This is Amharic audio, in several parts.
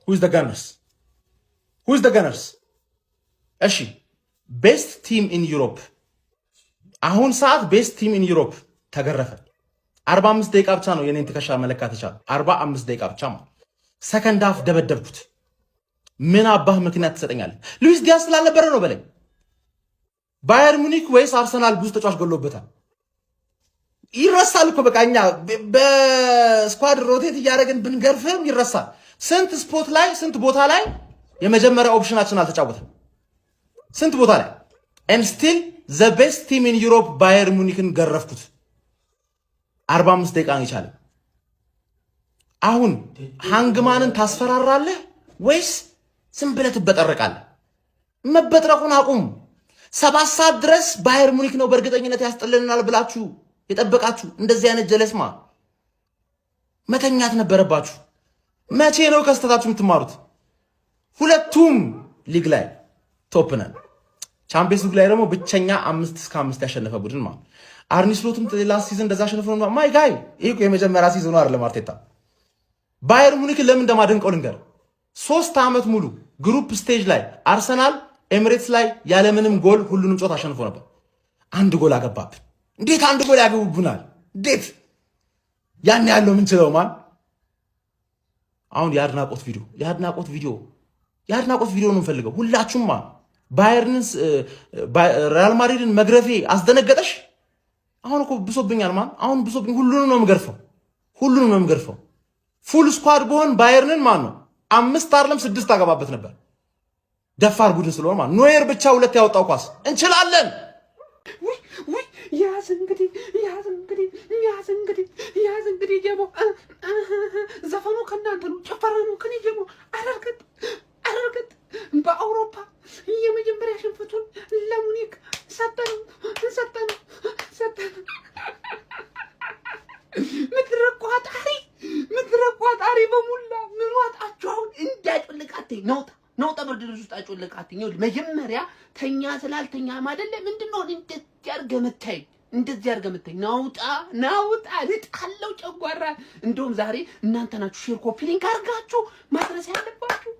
Who's the Gunners? Who's the Gunners? እሺ፣ best team in Europe፣ አሁን ሰዓት best team in Europe ተገረፈ። 45 ደቂቃ ብቻ ነው የኔን ትከሻ መለካት የቻለው። 45 ደቂቃ ብቻ ማለት second half ደበደብኩት። ምን አባህ ምክንያት ትሰጠኛለህ? ሉዊስ ዲያስ ስላልነበረ ነው በለኝ። ባየር ሙኒክ ወይስ አርሰናል ብዙ ተጫዋች ጎሎበታል? ይረሳል እኮ፣ በቃ እኛ በ squad rotate እያደረግን ብንገርፍም ይረሳል። ስንት spot ላይ፣ ስንት ቦታ ላይ የመጀመሪያ option ኣችን አልተጫወተም? ስንት ቦታ ላይ? And still the best team in Europe ባየር ሙኒክን ገረፍኩት። 45 ደቂቃ ነው የቻለ። አሁን ሃንግማንን ታስፈራራለህ ወይስ ዝም ብለህ ትበጠረቃለህ? መበጥረቁን አቁም። 7 ሰዓት ድረስ ባየር ሙኒክ ነው በእርግጠኝነት ያስጥልናል ብላችሁ የጠበቃችሁ እንደዚህ አይነት ጀለስማ መተኛት ነበረባችሁ። መቼ ነው ከስተታችሁ የምትማሩት? ሁለቱም ሊግ ላይ top ነን። ቻምፒየንስ ሊግ ላይ ደግሞ ብቸኛ 5 እስከ 5 ያሸነፈ ቡድን ማለት አርኒ ስሎትም last season እንደዛ አሸንፎ ነው። My guy፣ ይህ እኮ የመጀመሪያ season ኑ አይደለም። አርቴታ ባየር ሙኒክን ለምን እንደማደንቀው ልንገር። 3 ዓመት ሙሉ group stage ላይ አርሰናል ኤሚሬትስ ላይ ያለምንም ጎል ሁሉንም ጨዋታ አሸንፎ ነበር። አንድ ጎል አገባብን። እንዴት አንድ ጎል ያገቡብናል? እንዴት ያን ያለው ምንችለው ማን? አሁን የአድናቆት ቪዲዮ፣ የአድናቆት ቪዲዮ፣ የአድናቆት ቪዲዮ ነው የምፈልገው። ሁላችሁም ባየርንን ሪያል ማድሪድን መግረፌ አስደነገጠሽ? አሁን እኮ ብሶብኛል ማን። አሁን ብሶብኝ ሁሉንም ነው የምገርፈው፣ ሁሉንም ነው የምገርፈው። Full squad ብሆን ባየርንን ማን ነው አምስት አይደለም ስድስት አገባበት ነበር። ደፋር ቡድን ስለሆነ ማለት ኖየር ብቻ ሁለት ያወጣው ኳስ እንችላለን። ውይ፣ ያዝ እንግዲህ፣ ያዝ እንግዲህ፣ ያዝ እንግዲህ፣ ያዝ እንግዲህ። ጀሞ ዘፈኑ ከእናንተ ነው፣ ጭፈራ ነው ከኔ። ጀሞ አረርገጥ አረርገጥ በአውሮፓ የመጀመሪያ ሽንፈቱን ለሙኒክ ሰጠነው፣ ሰጠነው፣ ሰጠነው። ምድረ ቋጣሪ፣ ምድረ ቋጣሪ በሙላ ምን ዋጣችሁ አሁን? እንዳጮልቃትኝ ነውጣ ነውጣ ብርድ ልብስ ውስጥ አጮልቃትኝ። ይኸውልህ መጀመሪያ ተኛ ስላልተኛም አይደለ? ምንድን ነው እንደዚህ አድርገህ መታኝ፣ እንደዚህ አድርገህ መታኝ። ናውጣ ናውጣ ልጣለው ጨጓራ። እንደውም ዛሬ እናንተ ናችሁ share copy link አድርጋችሁ ማድረስ ያለባችሁ።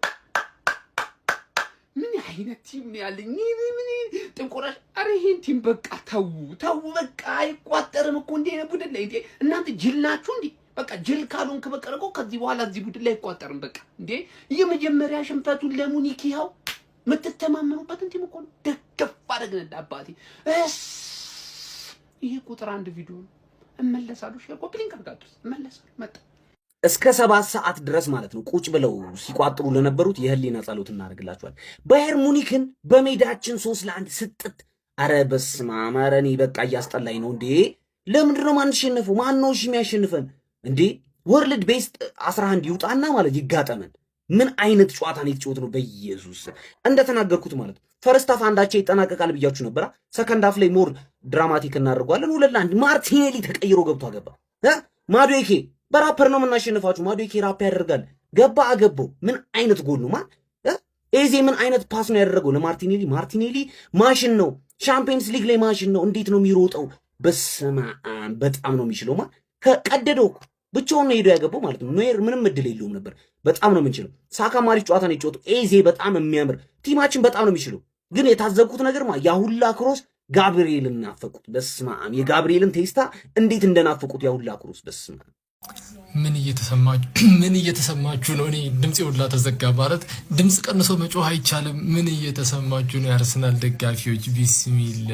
ምን አይነት team ነው ያለኝ? ምን ጥንቆራሽ! ኧረ ይሄን team በቃ ተዉ ተዉ፣ በቃ አይቋጠርም እኮ እንዲህ አይነት ቡድን ላይ። እንዴ እናንተ ጅል ናችሁ እንዴ? በቃ ጅል ካልሆንክ በቀር እኮ ከዚህ በኋላ እዚህ ቡድን ላይ አይቋጠርም። በቃ እንዴ የመጀመሪያ ሽንፈቱን ለሙኒክ፣ ይኸው የምትተማመኑበትን team እኮ ነው ደገፍ አደረግን። አባቴ እስ ይሄ ቁጥር አንድ ቪዲዮ ነው። እመለሳለሁ። Share copy link አድርጋችሁ እመለሳለሁ። መጣ። እስከ 7 ሰዓት ድረስ ማለት ነው ቁጭ ብለው ሲቋጥሩ ለነበሩት የህሊና ጸሎት እናደርግላቸዋል። ባየር ሙኒክን በሜዳችን 3-1 ስጥት። አረ በስመ አብ! ኧረ እኔ በቃ እያስጠላኝ ነው እንዴ! ለምንድን ነው ማንሸነፈው? ማን ነው እሺ የሚያሸንፈን እንዴ? World best 11 ይውጣና ማለት ይጋጠመን። ምን አይነት ጨዋታ ነው የተጫወትነው? በኢየሱስ፣ እንደተናገርኩት ማለት first half አንዳቸው ይጠናቀቃል ብያችሁ ነበራ። Second half ላይ more dramatic እናደርገዋለን። 2-1 ማርቲኔሊ ተቀይሮ ገብቶ አገባ። ማዱዌኬ በራፐር ነው የምናሸንፋችሁ። ማዱዌኬ ራፕ ያደርጋል። ገባ፣ አገባው። ምን አይነት ጎል ነው ማን! ኤዜ ምን አይነት pass ነው ያደረገው ለማርቲኔሊ? ማርቲኔሊ ማሽን ነው። ሻምፒየንስ ሊግ ላይ ማሽን ነው። እንዴት ነው የሚሮጠው? በስመ አብ፣ በጣም ነው የሚችለው። ማ ከቀደደው እኮ ብቻውን ነው ሄዶ ያገባው ማለት ነው። ኖየር ምንም እድል የለውም ነበር። በጣም ነው የምንችለው። ሳካ አሪፍ ጨዋታ ነው የጫወተው። ኤዜ በጣም የሚያምር፣ team ኣችን በጣም ነው የሚችለው። ግን የታዘብኩት ነገር ማ ያሁላ cross ጋብርኤልን ናፈቁት። በስመ አብ፣ የጋብርኤልን ቴስታ እንዴት እንደናፈቁት ያሁላ cross፣ በስመ አብ። ምን እየተሰማችሁ ነው? እኔ ድምፄ ሁላ ተዘጋ። ማለት ድምፅ ቀንሶ መጮህ አይቻልም። ምን እየተሰማችሁ ነው? የአርሰናል ደጋፊዎች፣ ቢስሚላ።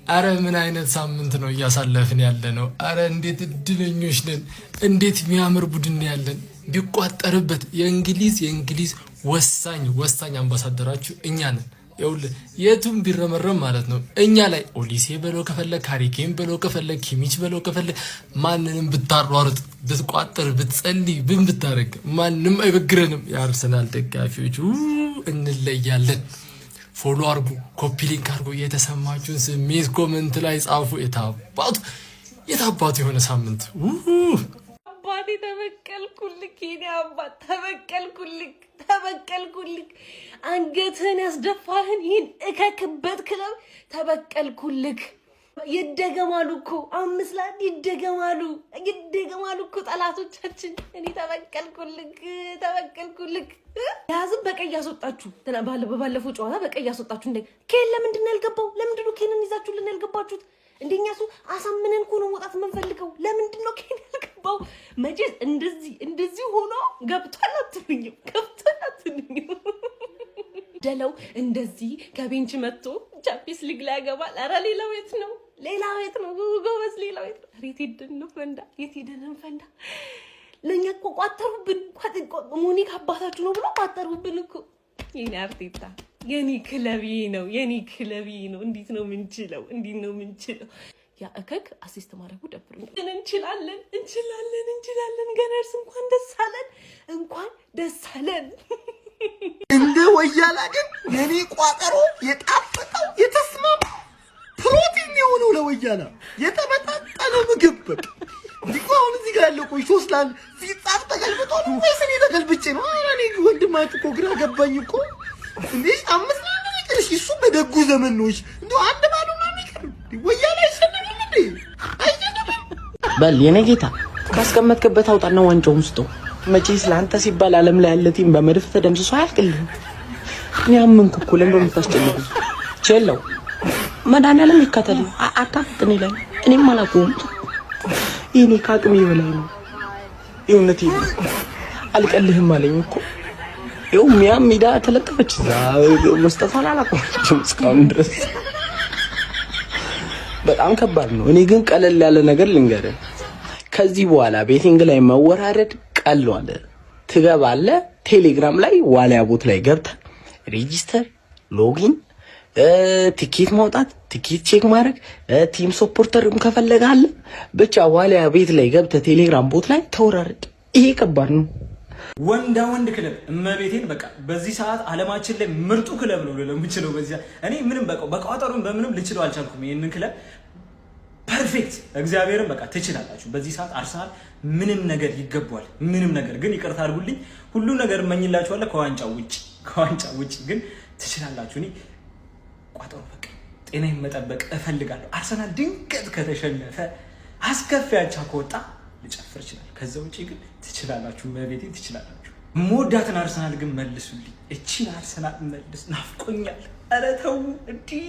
አረ ምን አይነት ሳምንት ነው እያሳለፍን ያለ ነው? አረ እንዴት እድለኞች ነን! እንዴት የሚያምር ቡድን ያለን! ቢቋጠርበት የእንግሊዝ ወሳኝ ወሳኝ አምባሳደራችሁ እኛ ነን። ይኸውልህ የቱም ቢረመረም ማለት ነው እኛ ላይ ኦሊሴ በለው ከፈለግ፣ ሃሪ ኬን በለው ከፈለግ፣ ኪሚች በለው ከፈለግ፣ ማንንም ብታሯርጥ፣ ብትቋጥር፣ ብትጸልይ፣ ብን ብታደርግ ማንም አይበግረንም። የአርሰናል ደጋፊዎች እንለያለን። Follow አርጉ፣ copy link አርጉ። የተሰማችሁን ስሜት comment ላይ ጻፉ። የታባቱ የታባቱ የሆነ ሳምንት። አባቴ ተበቀልኩልክ፣ የኔ አባት ተበቀልኩልክ፣ ተበቀልኩልክ። አንገትህን ያስደፋህን ይህን እከክበት ክለብ ተበቀልኩልክ። ይደገማሉ እኮ 5-1 ይደገማሉ፣ ይደገማሉ እኮ ጠላቶቻችን። እኔ ተበቀልኩልክ፣ ተበቀልኩልክ። ያዝም በቀይ ያስወጣችሁ፣ በባለፈው ጨዋታ በቀይ ያስወጣችሁ። እንደ ኬን ለምንድን ነው ያልገባው? ለምንድን ነው ኬንን ይዛችሁልን ያልገባችሁት? እንደኛ እሱ አሳምነን እኮ ነው መውጣት የምንፈልገው። ለምንድን ነው ኬን ያልገባው? መቼስ እንደዚህ እንደዚህ ሆኖ ገብቷል አትሉኝም? ገብቷል አትሉኝም? ደለው እንደዚህ ከ bench መጥቶ Champions League ላይ ያገባል። ኧረ ሌላው የት ነው? ሌላው የት ነው? ጎበዝ ሌላው የት ነው? የት ሄደን ነው ፈንዳ? የት ሄደን ፈንዳ? ለእኛ እኮ ቋጠሩብን። ሙኒክ አባታችሁ ነው ብሎ ቋጠሩብን እኮ። የኔ አርቴታ፣ የኔ ክለብ ነው፣ የኔ ክለብ ነው። እንዴት ነው ምንችለው? እንዴት ነው ምንችለው? ያ እከክ assist ማድረጉ ደብሮኛል። ግን እንችላለን፣ እንችላለን፣ እንችላለን። Gunners እንኳን ደስ አለን፣ እንኳን ደስ አለን። እንደ ወያላ ግን የኔ ቋጠሮ የጣፈጠው የተስማማ ፕሮቲን የሆነው ለወያላ የተመጣጠነ ምግብ በቃ እንዲህ እኮ። አሁን እዚህ ጋር ያለው ቆይ 3-1 ሲጻፍ ተገልብጦ ነው ወይስ እኔ ተገልብጬ ነው? ኧረ እኔ ወንድማችሁ እኮ ግራ ገባኝ እኮ። እንዴ 5-1 ይቅር፣ እሺ እሱ በደጉ ዘመን ነው። እሺ እንደው አንድ ባዶ ምናምን ይቅር፣ ወያላ አይሸነፍም እንዴ? አይሸነፍም። በል የኔ ጌታ ካስቀመጥክበት አውጣና ዋንጫውን ስጠው። መቼስ ለአንተ ሲባል ዓለም ላይ ያለ team በመድፍ ተደምስሶ አያልቅልህም። እኔ አመንኩ እኮ፣ ለምን የምታስጨንቁ? ቼለው መድኃኒዓለም ይከተል አታፍጥን ይላል። እኔም አላውቀውም። ይሄኔ ከአቅሜ በላይ ነው። የእውነቴን ነው። አልቀልህም አለኝ እኮ። ይኸው ሚያም ሜዳ ተለጠፈች። እዛ መስጠቷን አላውቅም እስካሁን ድረስ። በጣም ከባድ ነው። እኔ ግን ቀለል ያለ ነገር ልንገርህ። ከዚህ በኋላ betting ላይ መወራረድ ቀሏል። ትገባለህ፣ ቴሌግራም ላይ ዋሊያ bot ላይ ገብተህ register፣ login፣ ቲኬት ማውጣት፣ ቲኬት check ማድረግ፣ team supporter ም ከፈለገ አለ። ብቻ ዋሊያ ቤት ላይ ገብተህ ቴሌግራም bot ላይ ተወራረድ። ይሄ ከባድ ነው። ወንዳ ወንድ ክለብ እመቤቴን በቃ በዚህ ሰዓት ዓለማችን ላይ ምርጡ ክለብ ነው ልለው የምችለው። በዚህ እኔ ምንም በቃ በቋጠሩም በምንም ልችለው አልቻልኩም። ይህንን ክለብ perfect እግዚአብሔርን በቃ ትችላላችሁ። በዚህ ሰዓት አርሰናል ምንም ነገር ይገባዋል። ምንም ነገር ግን ይቅርታ አድርጉልኝ፣ ሁሉ ነገር እመኝላችኋለሁ ከዋንጫ ውጭ፣ ከዋንጫ ውጭ ግን ትችላላችሁ። እኔ ቋጠሮ በቃ ጤናዬን መጠበቅ እፈልጋለሁ። አርሰናል ድንገት ከተሸነፈ አስከፊ አቻ ከወጣ ልጨፍር ይችላል። ከዛ ውጭ ግን ትችላላችሁ፣ መቤቴ ትችላላችሁ። የምወዳትን አርሰናል ግን መልሱልኝ። እቺን አርሰናል መልስ፣ ናፍቆኛል። ኧረ ተው እንዲህ።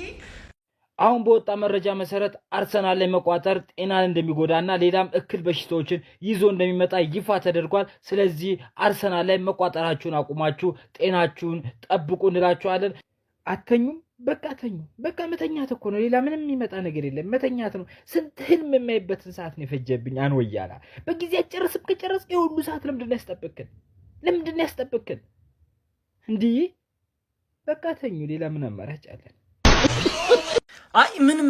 አሁን በወጣ መረጃ መሰረት አርሰናል ላይ መቋጠር ጤናን እንደሚጎዳና ሌላም እክል በሽታዎችን ይዞ እንደሚመጣ ይፋ ተደርጓል። ስለዚህ አርሰናል ላይ መቋጠራችሁን አቁማችሁ ጤናችሁን ጠብቁ እንላችኋለን። አተኙም፣ በቃ ተኙ። በቃ መተኛት እኮ ነው። ሌላ ምንም የሚመጣ ነገር የለም። መተኛት ነው። ስንት ህልም የማይበትን ሰዓት ነው የፈጀብኝ። አንወያላ በጊዜ አጨርስም። ከጨረስክ የሁሉ ሰዓት ለምንድን ነው ያስጠበቅን? ለምንድን ነው ያስጠበቅን? እንዲህ በቃ ተኙ። ሌላ ምን አማራጭ አለን? አይ ምንም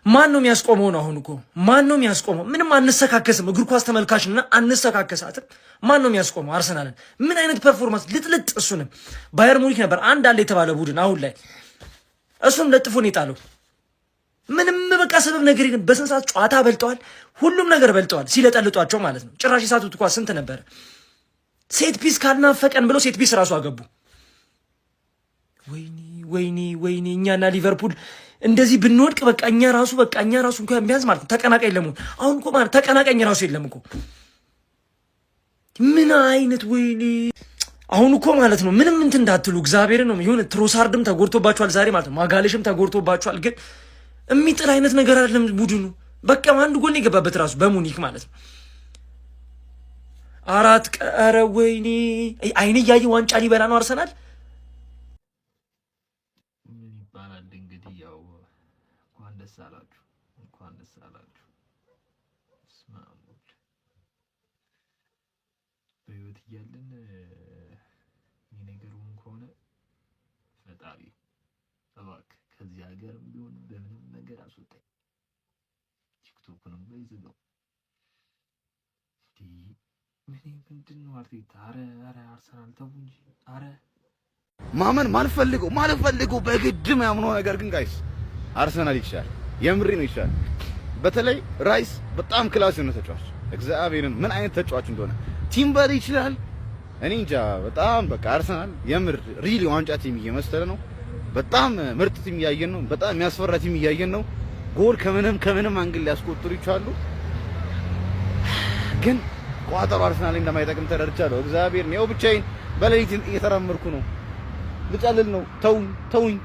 ማን ነው የሚያስቆመው ነው? አሁን እኮ ማን ነው የሚያስቆመው? ምንም አንሰካከስም። እግር ኳስ ተመልካችና አንሰካከሳትም። ማን ነው የሚያስቆመው አርሰናልን? ምን አይነት performance ልጥልጥ። እሱንም ባየር ሙኒክ ነበር አንድ አለ የተባለ ቡድን፣ አሁን ላይ እሱም ለጥፎ ነው የጣለው። ምንም በቃ ሰበብ ነገር የለም። በስንት ሰዓት ጨዋታ በልጠዋል፣ ሁሉም ነገር በልጠዋል። ሲለጠልጧቸው ማለት ነው። ጭራሽ የሳቱት ኳስ ስንት ነበረ? Set piece ካልናፈቀን ብለው set piece ራሱ አገቡ። ወይኔ ወይኔ ወይኔ! እኛና ሊቨርፑል እንደዚህ ብንወድቅ በቃ እኛ ራሱ በቃ እኛ ራሱ እንኳን ቢያንስ ማለት ነው ተቀናቃኝ ለመሆን፣ አሁን እኮ ማለት ተቀናቃኝ ራሱ የለም እኮ። ምን አይነት ወይኔ! አሁን እኮ ማለት ነው ምንም እንትን እንዳትሉ እግዚአብሔርን ነው የሆነ ትሮሳርድም ተጎድቶባቸዋል ዛሬ ማለት ነው፣ ማጋሌሽም ተጎድቶባቸዋል። ግን የሚጥል አይነት ነገር አይደለም ቡድኑ። በቃ አንድ ጎል የገባበት ራሱ በሙኒክ ማለት ነው። አራት ቀረ። ወይኔ አይን እያየ ዋንጫ ሊበላ ነው አርሰናል። ምን ይባላል እንግዲህ ያው እንኳን ደስ አላችሁ፣ እንኳን ደስ አላችሁ። በስመ አብ ወልድ። በህይወት እያለን ይህ ነገር እውን ከሆነ ፈጣሪ እባክህ ከዚህ ሀገርም ቢሆን በምንም ነገር አስወጣኝ። ቲክቶክንም በይዝጋው። ምን ምንድን ነው አርቴታ? አረ አረ አርሰናል ተው እንጂ አረ። ማመን ማልፈልገው በግድም ያምነው ነገር ግን guys አርሰናል ይችላል። የምሬ ነው ይችላል። በተለይ ራይስ በጣም class የሆነ ተጫዋች፣ እግዚአብሔርን ምን አይነት ተጫዋች እንደሆነ፣ ቲምበር ይችላል። እኔ እንጃ በጣም በቃ አርሰናል የምር really ዋንጫ team እየመሰለ ነው። በጣም ምርጥ team እያየን ነው። በጣም የሚያስፈራ team እያየን ነው። ጎል ከምንም ከምንም angle ሊያስቆጥሩ ይችላሉ። ግን ቋጠሮ አርሰናል እንደማይጠቅም ተረድቻለሁ። እግዚአብሔር ነው፣ ብቻዬን በሌሊት እየተራመድኩ ነው። ልጨልል ነው። ተውኝ ተውኝ።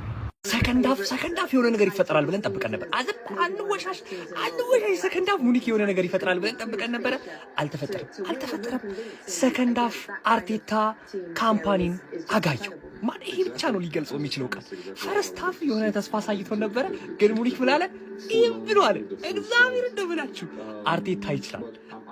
Second half የሆነ ነገር ይፈጠራል ብለን ጠብቀን ነበር። አዝብ አንወሻሽ አንወሻሽ። Second half ሙኒክ የሆነ ነገር ይፈጥራል ብለን ጠብቀን ነበረ። አልተፈጠረም አልተፈጠረም። Second half አርቴታ ካምፓኒን አጋየው። ማን ይሄ ብቻ ነው ሊገልጸው የሚችለው ቃል። First half የሆነ ተስፋ አሳይቶን ነበረ፣ ግን ሙኒክ ምን አለ? ይህም ብሎ አለ። እግዚአብሔር እንደምላችሁ አርቴታ ይችላል።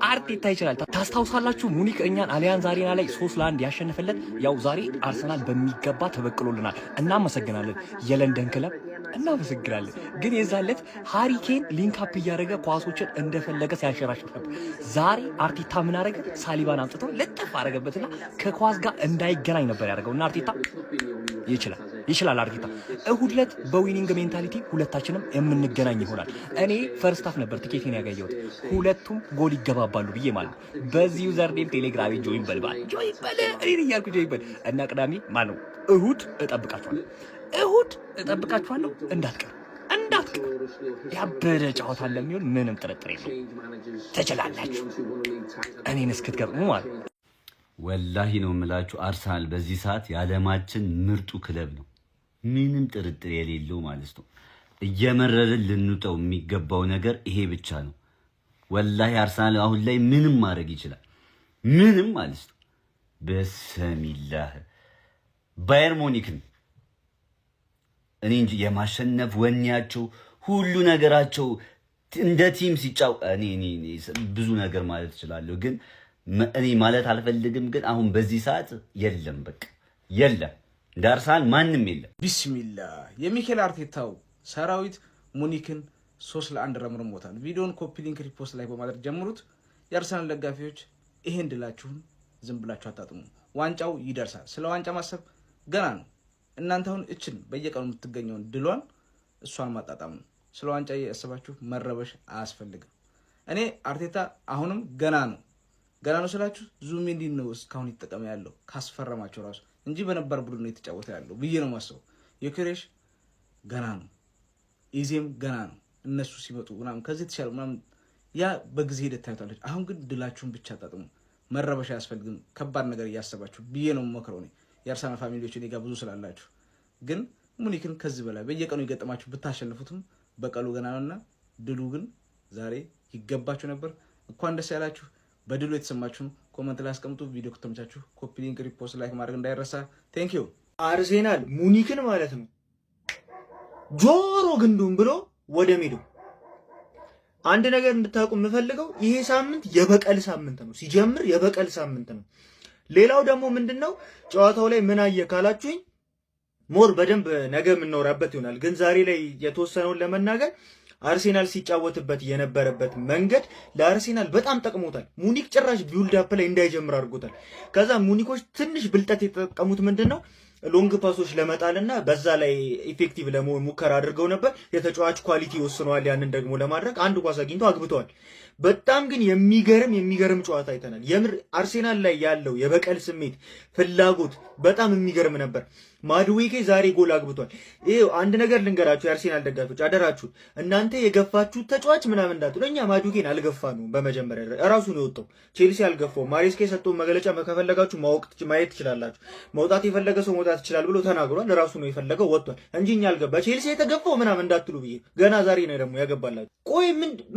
አርቴታ ይችላል። ታስታውሳላችሁ ሙኒክ እኛን አሊያንዝ አሬና ላይ 3-1 ያሸነፈለት። ያው ዛሬ አርሰናል በሚገባ ተበቅሎልናል። እናመሰግናለን፣ የለንደን ክለብ እናመሰግናለን። ግን የዛለት ሃሪ ኬን link up እያደረገ ኳሶችን እንደፈለገ ሲያንሸራሽር ነበር። ዛሬ አርቴታ ምን አደረገ? ሳሊባን አምጥቶ ልጥፍ አደረገበትና ከኳስ ጋር እንዳይገናኝ ነበር ያደረገው። እና አርቴታ ይችላል ይችላል አርቴታ። እሁድ ዕለት በ winning mentality ሁለታችንም የምንገናኝ ይሆናል። እኔ first half ነበር ቲኬቴን ያገኘሁት፣ ሁለቱም ጎል ይገባባሉ ብዬ ማለት ነው። በዚህ username ቴሌግራሜ join በልባል join በል እኔን እያልኩ join በል እና ቅዳሜ ማነው እሁድ እጠብቃችኋለሁ። እሁድ እጠብቃችኋለሁ። እንዳትቀሩ እንዳትቀሩ። ያበደ ጨዋታ እንደሚሆን ምንም ጥርጥር የለውም። ትችላላችሁ እኔን እስክትገጥሙ ማለት ነው። ወላሂ ነው የምላችሁ፣ አርሰናል በዚህ ሰዓት የዓለማችን ምርጡ ክለብ ነው። ምንም ጥርጥር የሌለው ማለት ነው። እየመረርን ልንውጠው የሚገባው ነገር ይሄ ብቻ ነው። ወላሂ አርሰናል አሁን ላይ ምንም ማድረግ ይችላል። ምንም ማለት ነው። በሰሚላህ ባየር ሙኒክን እኔ እንጂ የማሸነፍ ወኔያቸው ሁሉ ነገራቸው እንደ team ሲጫው እኔ ብዙ ነገር ማለት እችላለሁ፣ ግን እኔ ማለት አልፈልግም። ግን አሁን በዚህ ሰዓት የለም፣ በቃ የለም፣ እንደ አርሰናል ማንም የለም። ቢስሚላ፣ የሚኬል አርቴታው ሰራዊት ሙኒክን 3-1 ረምርሞታል። ቪዲዮን copy link፣ repost፣ like በማድረግ ጀምሩት። የአርሰናል ደጋፊዎች ይሄን ድላችሁን ዝም ብላችሁ አታጥሙ። ዋንጫው ይደርሳል። ስለ ዋንጫ ማሰብ ገና ነው። እናንተ አሁን እችን በየቀኑ የምትገኘውን ድሏን እሷን ማጣጣም ነው። ስለ ዋንጫ እያሰባችሁ መረበሽ አያስፈልግም። እኔ አርቴታ አሁንም ገና ነው፣ ገና ነው ስላችሁ ዙቢሜንዲን ነው እስካሁን ይጠቀም ያለው ካስፈረማቸው ራሱ እንጂ በነባር ቡድን ነው የተጫወተ ያለው ብዬ ነው የማስበው። ዮኬሬሽ ገና ነው፣ ኢዜም ገና ነው። እነሱ ሲመጡ ምናምን ከዚህ የተሻለ ምናምን ያ በጊዜ ሂደት ታዩታለች። አሁን ግን ድላችሁን ብቻ አጣጥሙ። መረበሽ አያስፈልግም። ከባድ ነገር እያሰባችሁ ብዬ ነው የምመክረው። እኔ የአርሰናል family ዎች እኔ ጋር ብዙ ስላላችሁ፣ ግን ሙኒክን ከዚህ በላይ በየቀኑ የገጠማችሁ ብታሸንፉትም በቀሉ ገና ነውና ድሉ ግን ዛሬ ይገባችሁ ነበር። እንኳን ደስ ያላችሁ። በድሉ የተሰማችሁን comment ላይ አስቀምጡ። ቪዲዮ ከተመቻችሁ copy link፣ repost፣ like ማድረግ እንዳይረሳ። Thank you። አርሴናል ሙኒክን ማለት ነው ጆሮ ግንዱን ብሎ ወደ ሜዳው። አንድ ነገር እንድታውቁ የምፈልገው ይሄ ሳምንት የበቀል ሳምንት ነው። ሲጀምር የበቀል ሳምንት ነው። ሌላው ደግሞ ምንድነው፣ ጨዋታው ላይ ምን አየ ካላችሁኝ more በደንብ ነገ የምናወራበት ይሆናል። ግን ዛሬ ላይ የተወሰነውን ለመናገር አርሴናል ሲጫወትበት የነበረበት መንገድ ለአርሴናል በጣም ጠቅሞታል። ሙኒክ ጭራሽ build up ላይ እንዳይጀምር አድርጎታል። ከዛ ሙኒኮች ትንሽ ብልጠት የተጠቀሙት ምንድን ነው፣ long pass ኦች ለመጣልና በዛ ላይ effective ለመሆን ሙከራ አድርገው ነበር። የተጫዋች quality ይወስነዋል። ያንን ደግሞ ለማድረግ አንድ ኳስ አግኝተው አግብተዋል። በጣም ግን የሚገርም የሚገርም ጨዋታ አይተናል። የምር አርሴናል ላይ ያለው የበቀል ስሜት፣ ፍላጎት በጣም የሚገርም ነበር። ማድዌኬ ዛሬ ጎል አግብቷል። ይሄ አንድ ነገር ልንገራችሁ፣ የአርሴናል ደጋፊዎች አደራችሁ፣ እናንተ የገፋችሁት ተጫዋች ምናምን እንዳትሉ። እኛ ማድዌኬን አልገፋነውም። በመጀመሪያ እራሱ ነው የወጣው። ቼልሲ አልገፋውም። ማሬስካ የሰጠውን መግለጫ ከፈለጋችሁ ማወቅ ማየት ትችላላችሁ። መውጣት የፈለገ ሰው መውጣት ይችላል ብሎ ተናግሯል። ራሱ ነው የፈለገው ወጥቷል እንጂ እኛ አልገባ ቼልሲ የተገፋው ምናምን እንዳትሉ ብዬ። ገና ዛሬ ነው ደግሞ ያገባላችሁ። ቆይ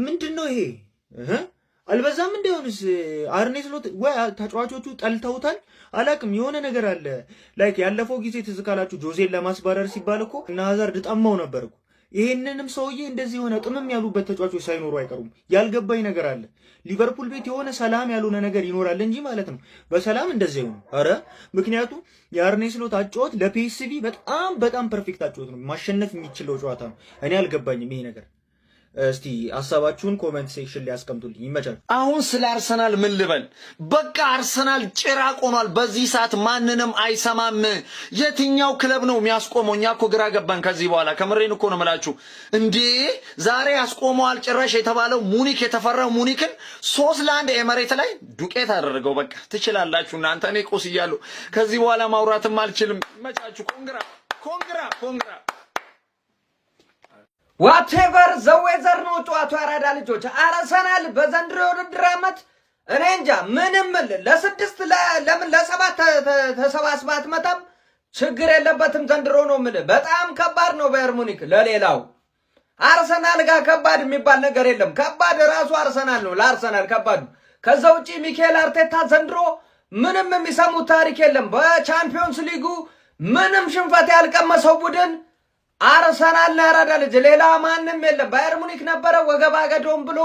ምንድን ነው ይሄ? አልበዛም? እንዲሆንስ አርኔ ስሎት ወይ ተጫዋቾቹ ጠልተውታል፣ አላቅም። የሆነ ነገር አለ። Like ያለፈው ጊዜ ትዝ ካላችሁ ጆዜን ለማስባረር ሲባል እኮ እና ሀዛርድ ጠማው ነበር እኮ። ይሄንንም ሰውዬ እንደዚህ የሆነ ጥምም ያሉበት ተጫዋቾች ሳይኖሩ አይቀሩም። ያልገባኝ ነገር አለ። ሊቨርፑል ቤት የሆነ ሰላም ያልሆነ ነገር ይኖራል እንጂ ማለት ነው በሰላም እንደዚህ ይሆኑ። አረ ምክንያቱም የአርኔ ስሎት አጨዋወት ለፒኤስቪ በጣም በጣም perfect አጨዋወት ነው። ማሸነፍ የሚችለው ጨዋታ ነው። እኔ አልገባኝም ይሄ ነገር። እስቲ ሀሳባችሁን comment section ላይ አስቀምጡልኝ። ይመቻል። አሁን ስለ አርሰናል ምን ልበል? በቃ አርሰናል ጭራቅ ሆኗል። በዚህ ሰዓት ማንንም አይሰማም። የትኛው ክለብ ነው የሚያስቆመው? እኛ እኮ ግራ ገባን። ከዚህ በኋላ ከምሬን እኮ ነው የምላችሁ። እንዴ ዛሬ ያስቆመዋል ጭራሽ የተባለው ሙኒክ፣ የተፈራው ሙኒክን 3-1 ኤመሬት ላይ ዱቄት አደረገው። በቃ ትችላላችሁ እናንተ። እኔ ቆስያለሁ። ከዚህ በኋላ ማውራትም አልችልም። ይመቻችሁ። Congra። Congra, congra. Whatever the weather ነው ጨዋታው። ያራዳ ልጆች፣ አርሰናል በዘንድሮ የውድድር ዓመት እኔ እንጃ ምንም ለስድስት ለምን ለሰባት ተሰባስባ አትመጣም። ችግር የለበትም ዘንድሮ ነው የምልህ። በጣም ከባድ ነው ባየር ሙኒክ ለሌላው። አርሰናል ጋር ከባድ የሚባል ነገር የለም። ከባድ ራሱ አርሰናል ነው ለአርሰናል ከባዱ። ከዛ ውጪ ሚካኤል አርቴታ ዘንድሮ ምንም የሚሰሙት ታሪክ የለም። በቻምፒዮንስ ሊጉ ምንም ሽንፈት ያልቀመሰው ቡድን አርሰናል ነው ያራዳ ልጅ፣ ሌላ ማንም የለም። ባየር ሙኒክ ነበረ ወገባ ገዶም ብሎ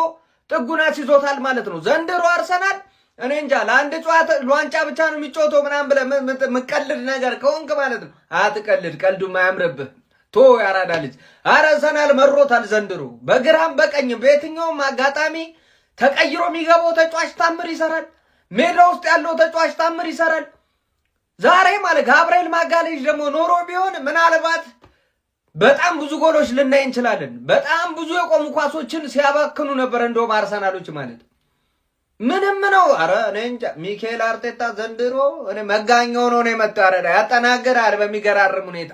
ጥጉን አስይዞታል ማለት ነው። ዘንድሮ አርሰናል እኔ እንጃ ለአንድ ጨዋታ ለዋንጫ ብቻ ነው የሚጫወተው ምናምን ብለህ የምትቀልድ ነገር ከሆንክ ማለት ነው አትቀልድ፣ ቀልዱም አያምርብህ። ቶ ያራዳ ልጅ፣ አርሰናል መሮታል ዘንድሮ በግራም በቀኝም በየትኛውም አጋጣሚ ተቀይሮ የሚገባው ተጫዋች ታምር ይሰራል። ሜዳ ውስጥ ያለው ተጫዋች ታምር ይሰራል። ዛሬ ማለት ጋብርኤል ማጋሌሽ ደግሞ ኖሮ ቢሆን ምናልባት በጣም ብዙ ጎሎች ልናይ እንችላለን። በጣም ብዙ የቆሙ ኳሶችን ሲያባክኑ ነበር። እንደውም አርሰናሎች ማለት ምንም ነው። አረ እኔ እንጃ፣ ሚኬል አርቴታ ዘንድሮ እኔ መጋኛው ነው የመጣው። አረ ያጠናግራል በሚገራርም ሁኔታ።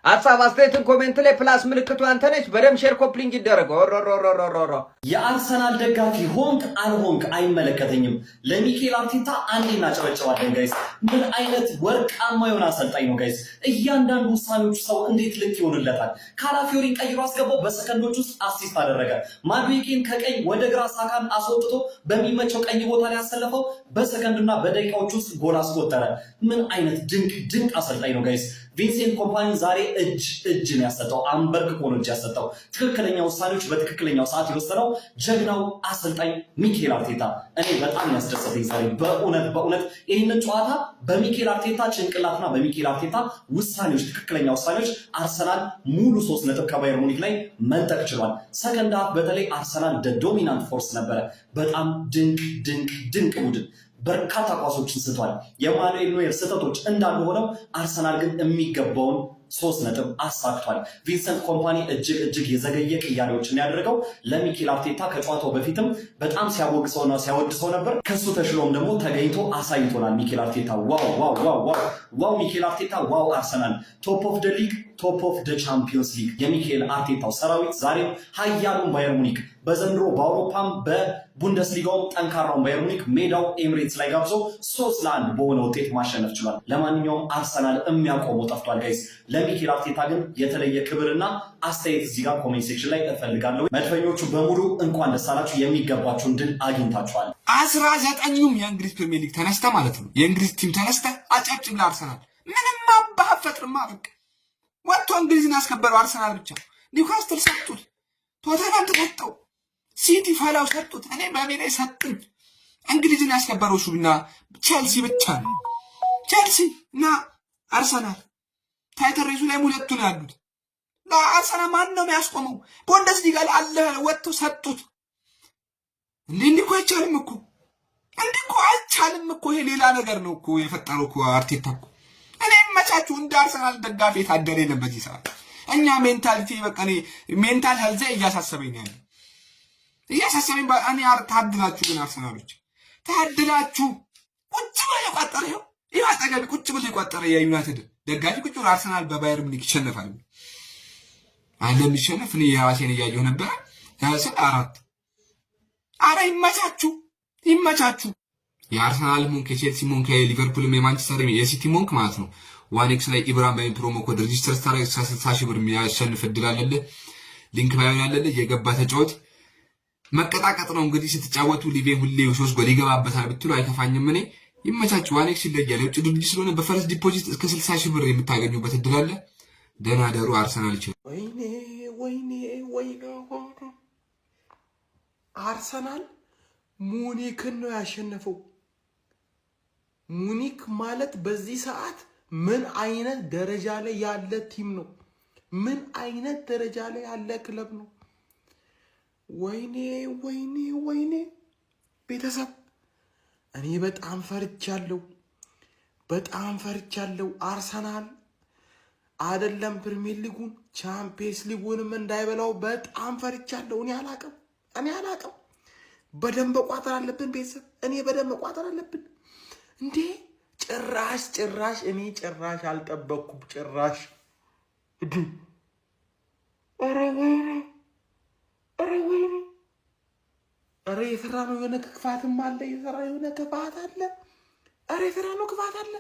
ሀሳብ አስተያየትን comment ላይ plus ምልክቱ አንተ ነች። በደምብ share፣ copy link ይደረግ። ኦሮሮሮሮሮ። የአርሰናል ደጋፊ ሆንክ አልሆንክ አይመለከተኝም። ለሚኬል አርቴታ አንዴ እናጨበጨባለን guys። ምን አይነት ወርቃማ የሆነ አሰልጣኝ ነው guys። እያንዳንዱ ውሳኔዎቹ ሰው እንዴት ልክ ይሆንለታል። ካላፊዮሪን ቀይሮ አስገባው፣ በሰከንዶች ውስጥ assist አደረገ። ማዱዌኬን ከቀኝ ወደ ግራ ሳካን አስወጥቶ በሚመቸው ቀኝ ቦታ ላይ ያሰለፈው፣ በሰከንድና በደቂቃዎች ውስጥ ጎል አስቆጠረ። ምን አይነት ድንቅ ድንቅ አሰልጣኝ ነው guys። ቪንሴንት ኮምፓኒን ዛሬ እጅ እጅ ነው ያሰጠው፣ አንበርክኮ ነው እጅ ያሰጠው። ትክክለኛ ውሳኔዎች በትክክለኛው ሰዓት የወሰነው ጀግናው አሰልጣኝ ሚኬል አርቴታ። እኔ በጣም ያስደሰተኝ ዛሬ በእውነት በእውነት ይህንን ጨዋታ በሚኬል አርቴታ ጭንቅላትና በሚኬል አርቴታ ውሳኔዎች፣ ትክክለኛ ውሳኔዎች አርሰናል ሙሉ 3 ነጥብ ከባየር ሙኒክ ላይ መንጠቅ ችሏል። Second half በተለይ አርሰናል dominant force ነበረ። በጣም ድንቅ ድንቅ ድንቅ ቡድን በርካታ ኳሶችን ስቷል። የማኑኤል ኖየር ስህተቶች እንዳሉ ሆነው አርሰናል ግን የሚገባውን 3 ነጥብ አሳክቷል። ቪንሰንት ኮምፓኒ እጅግ እጅግ የዘገየ ቅያሬዎችን ያደረገው ለሚኬል አርቴታ ከጨዋታው በፊትም በጣም ሲያወግሰውና ሲያወድሰው ነበር። ከሱ ተሽሎም ደግሞ ተገኝቶ አሳይቶናል። ሚኬል አርቴታ wow wow wow wow wow! ሚኬል አርቴታ wow! አርሰናል top of the league, top of the Champions League። የሚኬል አርቴታው ሰራዊት ዛሬም ኃያሉን ባየር ሙኒክ፣ በዘንድሮ በአውሮፓም በቡንደስሊጋውም ጠንካራውን ባየር ሙኒክ ሜዳው ኤምሬትስ ላይ ጋብዞ 3-1 በሆነ ውጤት ማሸነፍ ችሏል። ለማንኛውም አርሰናል የሚያቆመው ጠፍቷል guys። ለሚኬል አርቴታ ግን የተለየ ክብርና አስተያየት እዚህ ጋር comment section ላይ እፈልጋለሁ። መድፈኞቹ በሙሉ እንኳን ደስ አላችሁ፣ የሚገባችሁን ድል አግኝታችኋል። 19ኙም የእንግሊዝ ፕሪሚየር ሊግ ተነስተ ማለት ነው፣ የእንግሊዝ team ተነስተ አጨብጭብ ለአርሰናል። ምንም አባህ ፈጥርማ በቃ ወጥቶ እንግሊዝን ያስከበረው አርሰናል ብቻ። ኒውካስትል ሰጡት፣ ቶተናም ተሰጠው፣ ሲቲ ፈላው ሰጡት። እኔ በሜዳ ሰጡኝ። እንግሊዝን ያስከበረው እሱና ቼልሲ ብቻ ነው። ቼልሲ እና አርሰናል title race ኡ ላይ ሁለቱ ነው ያሉት። ለአርሰናል ማን ነው የሚያስቆመው? ቡንደስሊጋ ላይ አለ ወጥቶ ሰጡት። እንዲህ እንዲህ እኮ አይቻልም እኮ፣ እንዲህ እኮ አይቻልም እኮ። ይሄ ሌላ ነገር ነው እኮ የፈጠረው እኮ አርቴታ እኮ። እኔ መቻችሁ እንደ አርሰናል ደጋፊ የታደለ የለም በዚህ ሰዓት። እኛ mentality በቃ እኔ mental health ኤ እያሳሰበኝ ነው ያለው፣ እያሳሰበኝ። እኔ ታድላችሁ ግን አርሰናሎች ታድላችሁ። ቁጭ ብሎ የቋጠረ ይኸው ይኸው አጠገቢ ቁጭ ብሎ የቋጠረ የዩናይትድ ደጋፊ ቁጭ ብሎ አርሰናል በባየር ሙኒክ ይሸነፋል። እንደሚሸነፍ እኔ የራሴን እያየሁ ነበረ። ስል አራት። አረ ይመቻችሁ፣ ይመቻችሁ። የአርሰናል ሆንክ፣ የቼልሲ ሆንክ፣ የሊቨርፑልም፣ የማንቸስተር፣ የሲቲ ሆንክ ማለት ነው፣ 1x ላይ ኢብራን በሚል promo code register ስታደርግ እስከ 60 ሺህ ብር የሚያሸንፍ እድል አለልህ። Link bio ያለልህ የገባ ተጫወት። መቀጣቀጥ ነው እንግዲህ ስትጫወቱ። ሊቬ ሁሌ ሶስት ጎል ይገባበታል ብትሉ አይከፋኝም። እኔ ይመቻችሁ። 1x ይለያል። የውጭ ድርጅት ስለሆነ በ first deposit እስከ 60 ሺህ ብር የምታገኙበት እድል አለ። ደህና ደሩ። አርሰናል ይችላል። ወይኔ ወይኔ ወይኔ! አርሰናል ሙኒክን ነው ያሸነፈው። ሙኒክ ማለት በዚህ ሰዓት ምን አይነት ደረጃ ላይ ያለ team ነው? ምን አይነት ደረጃ ላይ ያለ ክለብ ነው? ወይኔ ወይኔ ወይኔ! ቤተሰብ፣ እኔ በጣም ፈርቻለሁ። በጣም ፈርቻለሁ። አርሰናል አይደለም ፕሪሚየር ሊጉን ቻምፒየንስ ሊጉንም እንዳይበላው በጣም ፈርቻለሁ። እኔ አላቅም፣ እኔ አላቅም። በደንብ መቋጠር አለብን ቤተሰብ፣ እኔ በደንብ መቋጠር አለብን። እንዴ ጭራሽ ጭራሽ እኔ ጭራሽ አልጠበቅኩም። ጭራሽ እንዲ ኧረ ወይኔ፣ ኧረ ወይኔ፣ ኧረ የሰራ ነው የሆነ ክፋትም አለ፣ የሰራ የሆነ ክፋት አለ። ኧረ የሰራ ነው ክፋት አለ።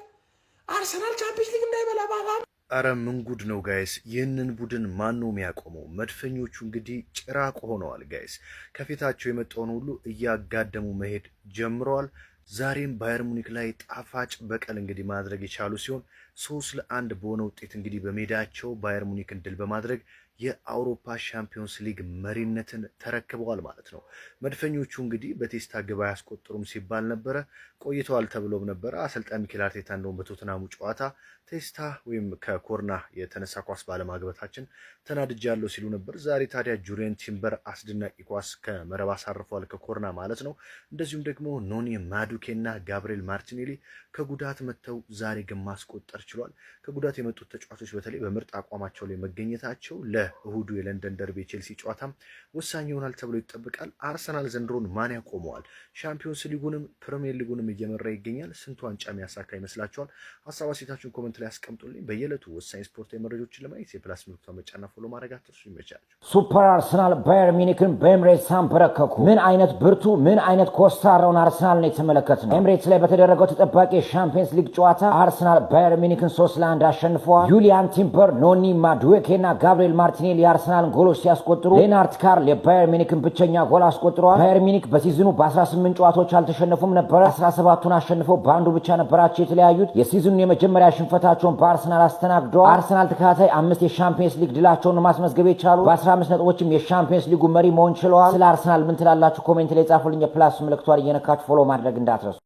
አርሰናል ቻምፒየንስ ሊግ እንዳይበላ ባባ። አረ ምን ጉድ ነው guys! ይህንን ቡድን ማን ነው የሚያቆመው? መድፈኞቹ እንግዲህ ጭራቅ ሆነዋል guys። ከፊታቸው የመጣውን ሁሉ እያጋደሙ መሄድ ጀምረዋል። ዛሬም ባየር ሙኒክ ላይ ጣፋጭ በቀል እንግዲህ ማድረግ የቻሉ ሲሆን 3-1 በሆነ ውጤት እንግዲህ በሜዳቸው ባየር ሙኒክን ድል በማድረግ የአውሮፓ ሻምፒዮንስ ሊግ መሪነትን ተረክበዋል ማለት ነው። መድፈኞቹ እንግዲህ በቴስታ ግብ አያስቆጥሩም ሲባል ነበረ፣ ቆይተዋል ተብሎም ነበረ። አሰልጣኝ ሚኬል አርቴታ እንደውም በቶተንሃሙ ጨዋታ ቴስታ ወይም ከኮርና የተነሳ ኳስ ባለማግባታችን ተናድጃለሁ ሲሉ ነበር። ዛሬ ታዲያ ጁሪየን ቲምበር አስደናቂ ኳስ ከመረብ አሳርፈዋል፣ ከኮርና ማለት ነው። እንደዚሁም ደግሞ ኖኒ ማዱኬ እና ጋብሪኤል ማርቲኔሊ ከጉዳት መጥተው ዛሬ ግን ማስቆጠር ችሏል። ከጉዳት የመጡት ተጫዋቾች በተለይ በምርጥ አቋማቸው ላይ መገኘታቸው ለእሁዱ የለንደን ደርቢ የቼልሲ ጨዋታም ወሳኝ ይሆናል ተብሎ ይጠበቃል። አርሰናል ዘንድሮን ማን ያቆመዋል? ሻምፒዮንስ ሊጉንም ፕሪሚየር ሊጉንም እየመራ ይገኛል። ስንት ዋንጫ የሚያሳካ ይመስላችኋል? ሀሳብ አስተያየታችሁን comment ላይ አስቀምጡልኝ። በየዕለቱ ወሳኝ ስፖርታዊ መረጃዎችን ለማየት የ plus ምልክቷን መጫንና follow ማድረግ አትርሱ። ይመቻችሁ። Super አርሰናል ባየር ሚኒክን በኤምሬትስ አንበረከኩ። ምን አይነት ብርቱ፣ ምን አይነት ኮስታራውን አርሰናል ነው የተመለከትነው። ኤምሬትስ ላይ በተደረገው ተጠባቂ የሻምፒየንስ ሊግ ጨዋታ አርሰናል ባየር ሚኒክን 3-1 አሸንፈዋል። ዩሊያን ቲምበር፣ ኖኒ ማዱዌኬ እና ጋብሪኤል ማርቲኔሊ የአርሰናልን ጎሎች ሲያስቆጥሩ ሌናርት ካርል የባየር ሚኒክን ብቸኛ ጎል አስቆጥረዋል። ባየር ሚኒክ በ season ኑ በ18 ጨዋታዎች አልተሸነፉም ነበረ። 17ቱን አሸንፈው በአንዱ ብቻ ነበራቸው የተለያዩት። የ season ኑን የመጀመሪያ ሽንፈታቸውን በአርሰናል አስተናግደዋል። አርሰናል ተከታታይ አምስት የሻምፒየንስ ሊግ ድላቸውን ማስመዝገብ የቻሉ፣ በ15 ነጥቦችም የሻምፒየንስ ሊጉ መሪ መሆን ችለዋል። ስለ አርሰናል ምን ትላላችሁ? Comment ላይ ጻፉልኝ። የ plus ምልክቷን እየነካችሁ follow ማድረግ እንዳትረሱ።